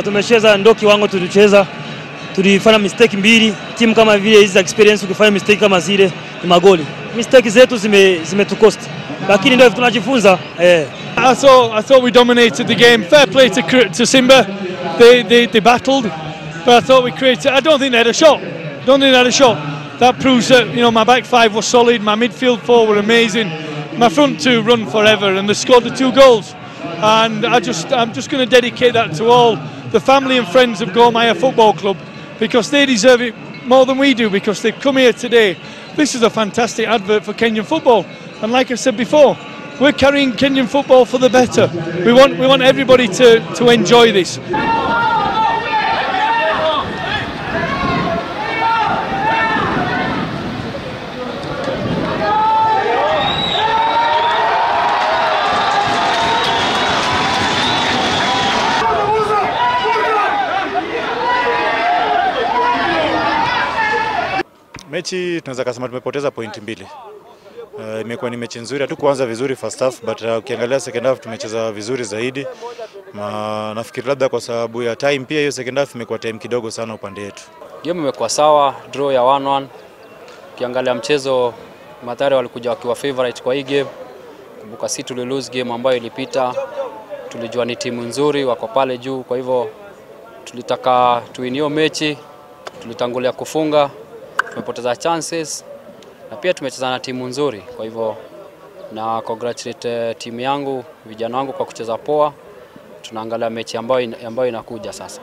Tumecheza ndio kiwango tulicheza. Tulifanya mistake mbili. Timu kama vile hizi experience, ukifanya mistake kama zile ni magoli. Mistake zetu zimetucost. Lakini ndio tunajifunza. I thought we dominated the game. Fair play to Simba. They battled, but I thought we created. I don't think they had a shot. Don't think they had a shot. That proves that, you know, my back five was solid. My midfield four were amazing. My front two run forever, and they scored the 2 goals. And I'm just going to dedicate that to all the family and friends of Gor Mahia Football Club, because they deserve it more than we do, because they've come here today. This is a fantastic advert for Kenyan football, and like I said before, we're carrying Kenyan football for the better. We want everybody to enjoy this. Mechi tunaweza kusema tumepoteza pointi 2. Imekuwa ni mechi nzuri, hatukuanza vizuri first half, but ukiangalia second half tumecheza vizuri zaidi. Nafikiri labda kwa sababu ya time pia, hiyo second half imekuwa time kidogo sana upande wetu. Game imekuwa sawa, draw ya 1-1. Ukiangalia mchezo, Mathare walikuja wakiwa favorite kwa hii game. Kumbuka si tuli lose game ambayo ilipita. Tulijua ni timu nzuri, wako pale juu, kwa hivyo tulitaka tuwin hiyo mechi. Tulitangulia kufunga, tumepoteza chances na pia tumecheza na timu nzuri. Kwa hivyo na congratulate timu yangu, vijana wangu kwa kucheza poa. Tunaangalia mechi ambayo inakuja sasa.